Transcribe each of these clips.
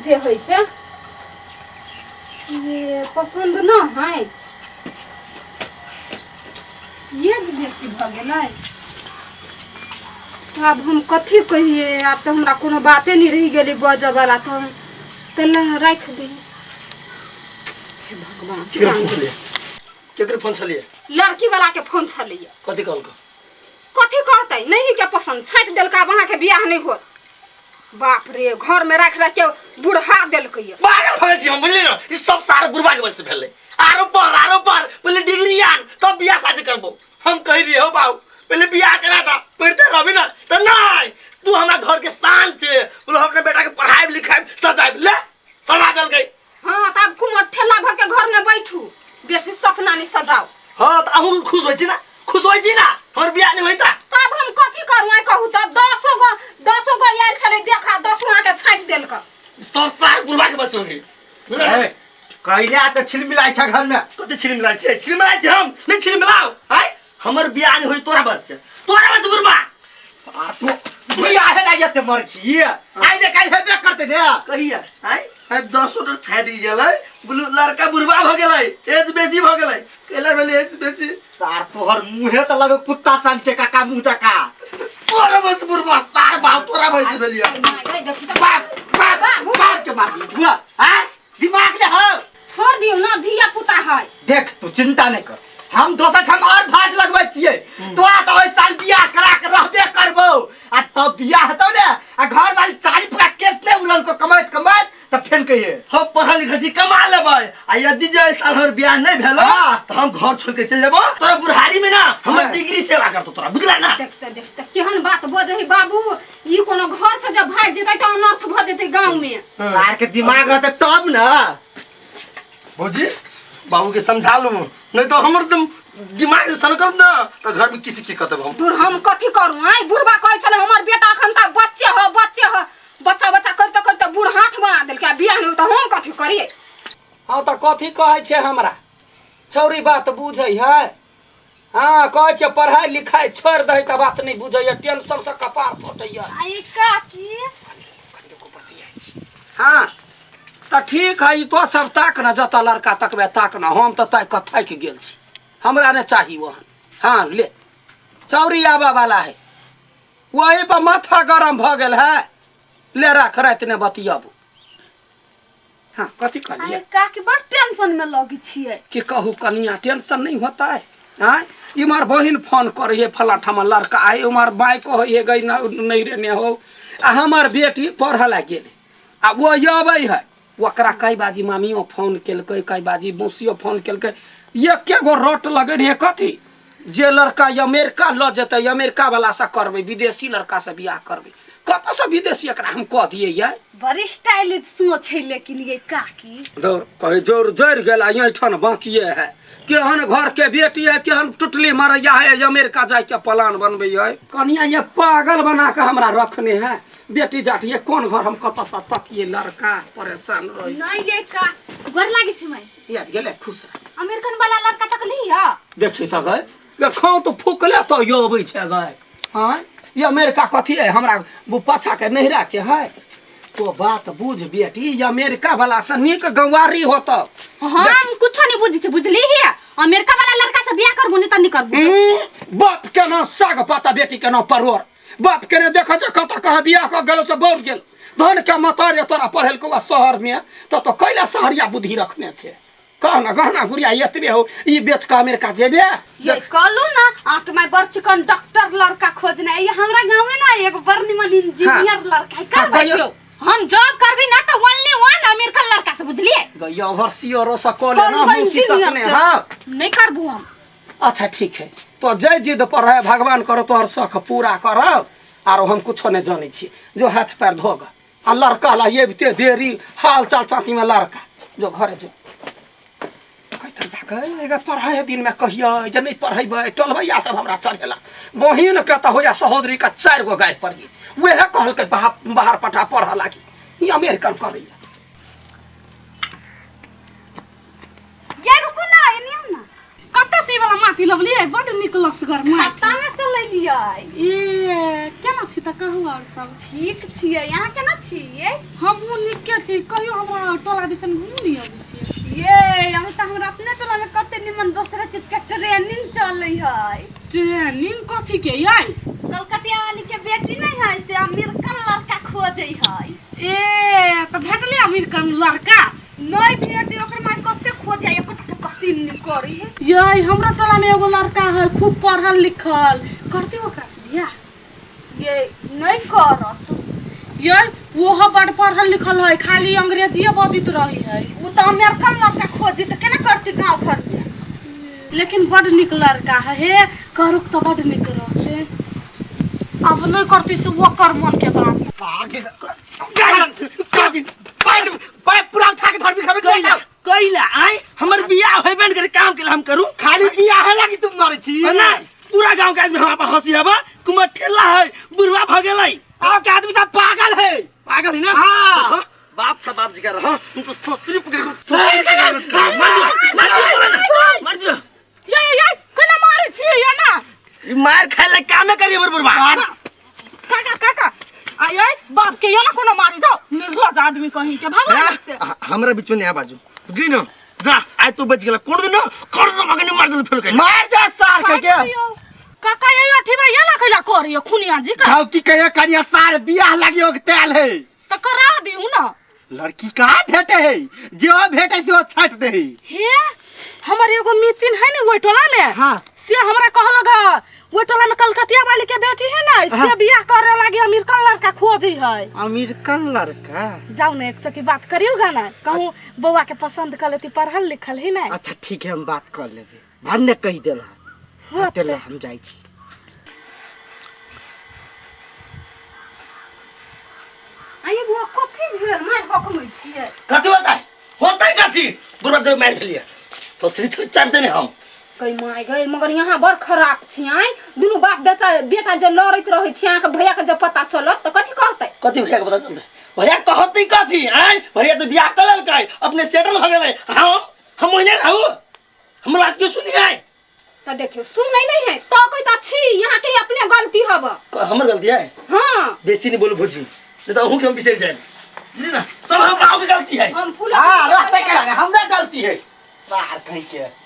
जे होइ से ये पसन्द न है ये जे बेसी भऽ गेलै। आब हम कथी कहिए, आब तऽ हमरा कोनो बाते नहि रहि गेलै बजऽ वाला, तऽ हम तऽ राखि दी। हे भगवान। केकर फोन छलियै? केकर फोन छलियै? लड़की वाला के फोन छलैया। कथी कहलको? कथी कहतै, नहीं के पसंद छाँटि देलकै, आब अहाँके बियाह नहि होत। बाप रे, घर में राखि राखि के बुढ़ा देलकै। पागल भऽ गेल छी हम, बुझलियै ने? ई सब सारा बुढ़बा के वजह से भेलै। आरो पढ़, आरो पढ़, पहिले डिग्री आन तब बियाह शादी करबो। हम कहि रहियै हो बाबू पहिले बियाह करा दा, पढ़ते रहबी ना, तऽ नहीं तू हमरा घर के शान छे, बोलो हम अपना बेटा के पढ़ाइब लिखाइब सजाइब, ले सजा देलकै। हाँ तऽ आब कुमर ठेला भर के घर में बैठू, बेसी सपना नहीं सजाओ। हाँ तऽ अहूँ खुश होइ छी ना? खुश होइ छी ना हमर बियाह नहीं होइता? तब हम कथी करू आइ कहू? तब दसो गो आयल छलै देखा, दसो अहाँके छाँटि देलक। सब सार बुढ़बा के बस होई। ए, कैले आके छिलमिलाइ छ घर में? कते छिलमिलाइ छै? छिलमिलाइ छै हम नहीं छिलमिलाउ। आइ हमर बियाह नहीं होई तोरा बस से, तोरा बस बुढ़बा। आ तू बियाह हे लागि एते मर छी, आइ ने काल्हि हेबे करतै ने। कहिया? आइ आइ 10 टा छाटि गेलै, बोलू लड़का बुढ़बा भऽ गेलै, एज बेसी भऽ गेलै, कैला भेलै एज बेसी? सार तोहर मुँहे तऽ लगै कुत्ता सन के काका मुँह जका। तोरा बस बुढ़बा सार बाप तोरा बस भेलिया। देखी तऽ बाप बाप बाप के बाप बुआ आ दिमाग ने हो। छोड़ दियौ ना, धिया पुता है। देख तू चिंता नहीं कर, हम दोसर ठाम और भाज लगबै छियै। तोरा तऽ ओहि साल बियाह करा के रहबे करबौ, आ तब बियाह हेतौ ने आ घर वाली चाली पूरा केस नहि उड़ल को कमाइत कमाइत तऽ फेन कहिए। हम पढ़ल लिखल छी, कमा लेबै, आ यदि जे एहि साल हमर बियाह नहीं भेल तऽ हम घर छोड़ के चलि जेबो तोरा बुढ़ारी में ना हमर डिग्री सेवा करतो तोरा, बुझला ना? देखते देखते केहन बात बजै है बाबू, ई कोनो घर से जब भागि जेतै तऽ अनर्थ भऽ जेतै गाँव में। तार के दिमाग रहतै तब ना। भौजी बाबू के समझा लू, नहीं तो हमर जब दिमाग से सनकत ना तो घर में किसी की कहते हम। दूर हम कथी करू आइ? बुढ़बा कहै छलै हमर बेटा अखन तक बच्चे हो, बच्चे हो, बच्चा बच्चा करते करते बूढ़ हाथ बना देलकै, आ बियाह नहि होतै हम कथी करियै? हाँ तऽ कथी कहै छै हमरा छौरी बात बुझै है? हाँ कहै छै पढ़ाइ लिखाइ छोड़ि दही तऽ बात नहि बुझैया, टेंशन से कपार फटैया। आई काकी। हाँ तऽ ठीक है, ई तो सब ताक न, जतऽ लड़का तकबे ताक न, हम तऽ ताकि कऽ थाकि गेल छी, हमरा नहि चाही ओहन। हाँ ले चौरी आबऽ वाला है, वही पर माथा गरम भऽ गेल है, ले राख राति ने बतियाबू। हाँ कथी कहलियै? अरे काकी बड़ टेंशन में लगे छियै। की कहू कनिया, टेंशन नहीं होता है? आँय इम्हर बहिन फोन करे है फला ठामा लड़का आए, उम्हर माय कहै है गई ना नहीं रे ने हो, आ हमर बेटी पढ़ऽ ला गेल आ वो अबै है, ओकरा कई बाजी मामियो फोन केलकै, कई बाजी मौसियो फोन केलकै, एके गो रट लगे रहे कथी जे लड़का अमेरिका लऽ जेतै अमेरिका वाला से करबै, विदेशी लड़का से बियाह करबै। कतऽ से विदेशी एकरा हम कह दियै ये? बड़ी स्टाइलिश सोच है लेकिन ये काकी। दौड़ कहे जोर जरि गेल आ एहिठाम बाकिए है, केहन घर के बेटी है, केहन टुटली मरैया है, अमेरिका जाय के प्लान बनबै है। कनिया ये पागल बना के हमरा रखने है बेटी जाटी, ये कोन घर हम कतऽ से तकिए लड़का, परेशान रहै छी। नहीं ये का गोर लागे छी मैं। ये गेले खुश रह। अमेरिकन वाला लड़का तक लिया। देखी तऽ गए देखो तो फुकले तो यो अबै छै गए। हाँ ये अमेरिका कथी है हमरा वो पाछा के नहिरा के है, तो बात बुझ बेटी, ये अमेरिका वाला से नीक गंवारी होत। हम कुछो नहीं बुझै छी, बुझली है? अमेरिका वाला लड़का से बियाह करबो नहीं त नहीं करबो। बाप के ना साग पाता, बेटी के ना परोर, बाप के ने देखा छै कतऽ कहाँ बियाह कऽ गेलो से बौर गेल, धन के मतार तोरा पढ़ेलकौ आ शहर में तो कैला शहरिया बुद्धि रखने छै? कह ना गहना गुड़िया एतबे हो, ई बेच कऽ अमेरिका जेबे? ये कहलू ना आँख में बड़ चिकन डॉक्टर लड़का खोजने, ये हमरा गांव में ना एगो बड़ निमन इंजीनियर लड़का है। हाँ, कर कहियो। हम जॉब करबी ना तो ओनली वन अमेरिकन लड़का से, बुझलिए? गैया ओवरसियरो से कऽ लेना, कौन मौसी तक इंजीनियर ने। छै? हाँ नहीं करबू हम। अच्छा ठीक है, तो जय जिद पर है भगवान करो तोहर शख पूरा करब, आरो हम कुछो नहीं जानै छी, जो हाथ पैर धोग आ लड़का ला ये ते देरी हाल चाल चाती में लड़का जो घरे जो कहते जाके एगो पढ़ाई दिन में कहिए जे नहीं पढ़ेबै टोलबैया सब हमरा चढ़ेला, बहिन के तऽ होइया सहोदरी के 4 गो गाय पढ़ी, वएह कहलकै बाहर पठा पढ़ऽ लागी, ई अमेरिकन करैया। ये रुकू ना, एने आउ ना। कतऽ से ई वाला माटी लबलियै? बड्ड नीक लसगर माटी। खत्ता में से लेलियै। ए केना छी तऽ कहू आओर सब। ठीक छियै, अहाँ केना छियै? हमहूँ नीके छी। कहियो हमरा टोला दिसन घुमि नहि अबै छियै। ये हम तऽ हमरा अपने टोला में कते निमन दोसरा चीज के ट्रेनिंग चलै है। ट्रेनिंग कथी के यै? कलकतिया वाली के बेटी नहीं है से अमेरिकन लड़का खोजे है। ए तऽ भेटलै अमेरिकन लड़का? नहीं भेटे, ओकर माय कते खोजे एकोटा के पसीन नहीं करी है। यै हमरा टोला में एगो लड़का है खूब पढ़ल लिखल, करती ओकरा से बियाह? ये नहीं करत। यै ओहो बड पढ़ल लिखल है, खाली अंग्रेजीए बजैत रही है। उ तऽ अमेरिकन लड़का खोजी तऽ केना करती गाँव घर में? लेकिन बड नीक लड़का है, हे करुक तऽ बड नीक रहते। अब नहीं करती से ओकर मन के बात। पूरा उठा के धरबी खाबे। कैला कैला आय हमर बियाह होइबे ने करे, काम के हम करू? खाली बियाह लागी तुम मरे छी? तऽ नहि, पूरा गांव के आदमी हमरा पर हंसी हबा, कुमार ठेला है, बुढ़वा भ गेलै। गाँव के आदमी सब पागल है। पागल है ना? हाँ। हाँ, बाप छ बाप जी का हाँ, तुम तो ससुरी पकड़ के ससुरी पकड़ के मर जो, मर जो, बोला ना, मर जो। यै यै यै केना मारै छियै यै ना? ई मार खाए ला कामे करी हमर बुढ़वा। काका काका आ यै बाप के यो ना कोनो मारी जाओ, निर्लज आदमी कहीं के भागो हाँ, से। हमरा बीच में नहीं आ बाजू बुझली ना? जा आइ तू बच गेला, कोन दिन कर दो भगनी मार देल फेल के मार दे सार के के। काका ये अठीबा ये ना कैला करियो खुनिया जी का। गाँव की कहियो करिया सार बियाह लागी ओके तेल है। त करा दिउ ना। लड़की कहाँ भेटे है, जो भेटे से वो छाट दे है। हे हमर एगो मितिन है ने ओइ टोला में। हाँ। से हमरा कहलक ओइ टोला में कलकतिया वाली के बेटी है ना, से हाँ। बियाह करे लागी अमेरिकन लड़का खोजे है। अमेरिकन लड़का? जाओ ना एकचोटी बात करियो गा ना, कहूँ बौआ के पसंद कर लेती, पढ़ल लिखल है ना। अच्छा ठीक है, हम बात कर लेबे, भन्ने कहि देला। हाँ, तेले हम जाइ छी। आइए बुआ कथी भेल मारि हकमै छियै? कथी होतै होतै कथी, बुढ़वा जब मारि भेलियै ससुरी छोड़ चाप देने हम। गई माय गई, मगर यहाँ बड़ खराब छी आइ, दुनू बाप बेटा बेटा जे लड़ैत रहै छी, अहाँके भैया के जब पता चलत तऽ कथी कहतै? कथी भैया के पता चलतै? भैया कहतै कथी? आँय भैया तऽ बियाह कऽ लेलकै, अपने सेटल भऽ गेलै, हम ओहिने रहू, हमर बात क्यों सुनी है? तऽ देखियौ सुनै नहीं है तो कोई तऽ छी, यहाँ के अपने गलती हब। हमर गलती है? हाँ। बेसी नहीं बोलू भौजी, नहीं तो अहूँ के हम बिसरि जाएब, बुझली ना? सब हम बाबू के गलती है। हम फूल हाँ रहते के लगे हमरा गलती है बाहर कहीं के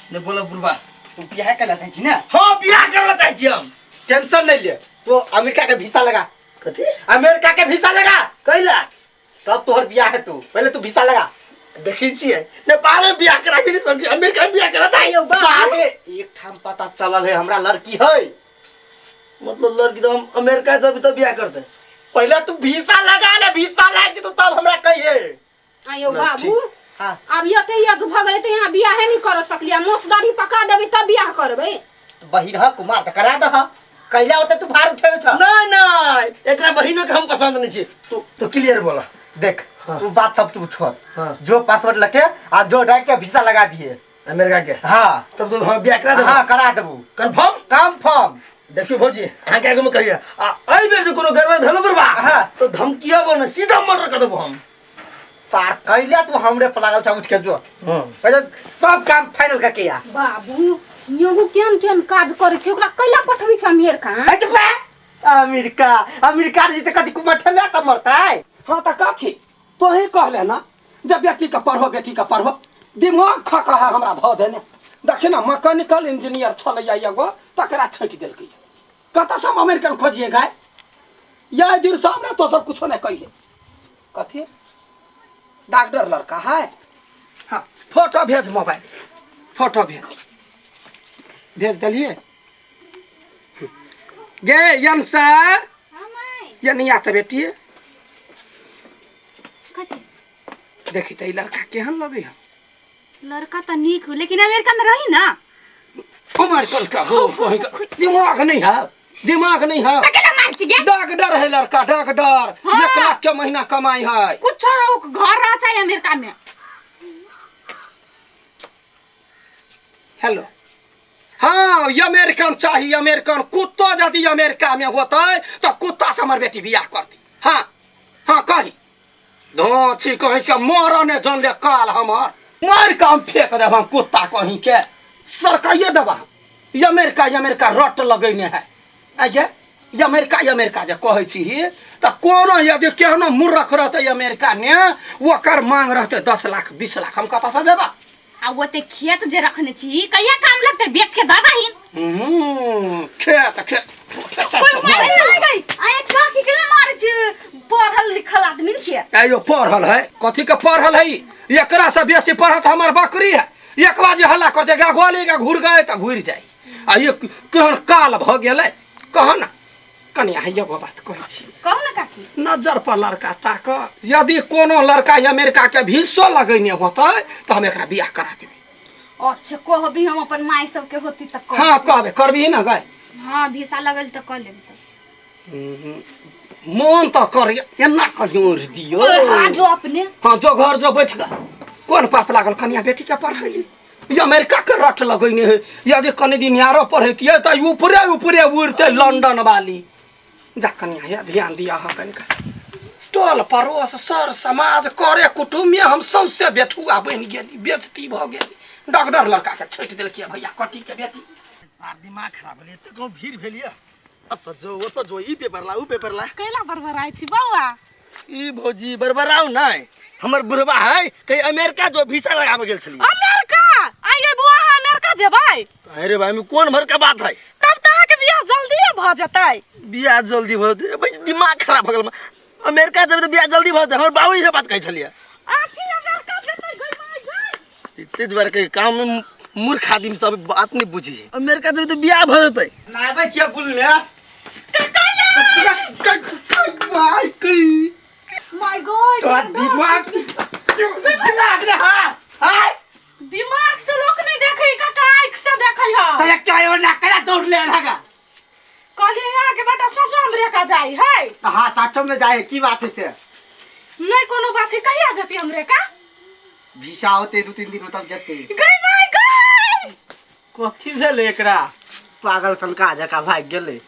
नहीं बोला बुढ़वा। तू बियाह कर चाहै छी ना? हाँ बियाह करला चाहै छी हम। टेंशन नहीं ले, तो अमेरिका के वीसा लगा। कथी? अमेरिका के वीसा लगा। कैला? तब तोहर बियाह है, तू पहले तू वीसा लगा। देखै छियै नेपाल में बियाह कराबी नहीं सकी, अमेरिका में बियाह कराता है। सारे एक ठाम पता चलल है हमरा लड़की है। मतलब लड़की तो हम अमेरिका जब तो बियाह करते। पहले तू वीसा लगा ले, वीसा लाग जेतौ तब हमरा कहिए। आयो बाबू। हाँ। आब एते यज भऽ गेलै तऽ यहाँ बियाहे नहीं कर सकलियै, मोस दाढ़ी पका देबै तब बियाह करबै। बहिन ह कुमार तऽ करा दह, कैला होते तू भार उठेले छ। नहीं नहीं, एकरा बहिनो के हम पसंद नहीं छी। तू तो क्लियर बोला। देख हाँ। तू बात सब तू छोड़। हाँ। जो पासवर्ड लके आ जो डाल के वीसा लगा दिए अमेरिका के। हाँ। तब तो हम बियाह करा देबो। हाँ करा देबो। कंफर्म? कंफर्म। देखियो भौजी अहाँ के आगू में कहिए आ एहि बेर जे कोनो गड़बड़ भेलो बुढ़बा। हाँ। तो धमकियाबो ने सीधा मर्डर कर देबो हम। सार कैला तू हमरे पर लागल छ, उठ के जो। हाँ। पहले सब काम फाइनल करके आ। बाबू यहू केहन केहन काज करै छै, ओकरा कैला पठबै छै अमेरिका? हट बे। अमेरिका अमेरिका जीते कथी कुमार ठेला त मरतै। हाँ त कथी तोही कहले ना जब बेटी के पढ़ो बेटी के पढ़ो, दिमाग खा है हमरा धऽ देने। देखी ना मैकेनिकल इंजीनियर छलैया एगो, तकरा छँटि देलकै। कतऽ से हम अमेरिकन खोजिए गाय? यह दिन से हमरा तो सब कुछो नहीं कहिए। कथी डॉक्टर लड़का है? हाँ फोटो भेज, मोबाइल फोटो भेज। भेज दिलिए गे यन सर ये नहीं आता बेटी। देखी त ई लड़का केहन लगे है? लड़का त नीक हो, लेकिन अमेरिका में रही ना। अमेरिकन का हो कहीं का दिमाग नहीं है, दिमाग नहीं है। केला मार छी गे? डॉक्टर है लड़का, डॉक्टर। हाँ। 1 लाख के महीना कमाई है। कुछ रहो घर रह चाहे अमेरिका में। हेलो हाँ ये अमेरिकन चाहिए, अमेरिकन कुत्तो यदि अमेरिका में होता है तो कुत्ता से हमार बेटी बियाह करती। हाँ हाँ कही धोची कहीं के मरने जन ले काल हमार मार के हम फेंक देब, हम कुत्ता कहीं के सरकाइए देबा। ये अमेरिका ये अमेरिका रट लगेने है। आइए ई अमेरिका ई अमेरिका जे कहै छी तऽ कोनो यदि केहनो मूर्ख रहतै अमेरिका ने ओकर मांग रहतै 10 लाख 20 लाख, हम कतऽसँ देबा? आ ओते खेत जे रखने छी कहिया काम लगतै? बेच के दऽ दहीन। खेत खेत कोई मारे नहीं गई आए काकी के मारे छी, पढ़ल लिखल आदमी के। आइयो पढ़ल है, कथी के पढ़ल है? एकरा से बेसी पढ़त हमर बकरी है। एक बार जे हल्ला करते गा गोली गा घुर गए तऽ घुरि जाय। आ ये केहन काल भऽ गेलै कह ना कनिया। है एगो बात कहै छी। कहू ना काकी। नजर पर लड़का ताक, यदि कोनो लड़का अमेरिका के भीसो लगेने होतै तऽ हम एकरा बियाह करा देबै। अच्छा कहबी, हम अपन माय सबके होती तऽ कह। हाँ कहबे करबी ना गए? हाँ भिसा लगल तऽ कऽ लेब तऽ। मन तऽ कर एना कहियो दियौ। हाँ जो अपने। हाँ जो घर जो बैठ गए। कोन पाप लागल कनिया बेटी के पढ़ैली? ई अमेरिका के रट लगैने है। यदि कनि दिन आरो पढ़ैतियै तऽ ऊपरे ऊपरे उड़ते लंदन वाली। जा कनिया या ध्यान दिया। हाँ कनिका टोल पड़ोस सर समाज करे कुटुम्ब में हम सौंसे बेठुआ बनि गेली, बेजती भऽ गेली। डॉक्टर लड़का के छटि देलकै भैया कटी के बेटी। सार दिमाग खराब भेल, एते गाँव भीड़ भेल यऽ। अब तऽ जो ओतऽ जो, ई पेपर ला ऊ पेपर ला। कैला बड़बड़ाइ छी बौआ? ई भौजी बड़बड़ाउ नहि, हमर बुढ़बा है कहीं अमेरिका जो वीसा लगाबे गेल छलियै। अमेरिका? आइ गे बौआ, अहाँ अमेरिका जेबै? अरे भाई, में कोन भर के बात है। तब तऽ अहाँके बियाह जल्दिए भऽ जेतै। बियाह जल्दी भऽ जेतै? भाई दिमाग खराब भऽ गेल। अमेरिका जेबै तऽ बियाह जल्दी भऽ जेतै? हमर बाबू इहे बात कहै छलियै। आखिर अमेरिका जेतै गै माय गै। एते दुआरे के काम में मूर्ख आदमी सब बात नहीं बुझी है। अमेरिका जेबै तऽ बियाह भऽ जेतै। आबै छियै बुलने। My God, तोरा दिमाग दिमाग रे। हाँ हाँ दिमाग से लोक नहीं देखे काका, आँख से देखे है। तो क्या यो ना करा दौड़ ले लगा। कहलिए यहाँ के बेटा सचो अमेरिका जाई है। तो हाँ सचो में जाए, की बात है से? नहीं कोनो बात है। कहिया जती अमेरिका? वीसा होते 2-3 दिन में तब जते। गई my गई। कथी भेलै एकरा? पागल सनका जकाँ भागि गेलै।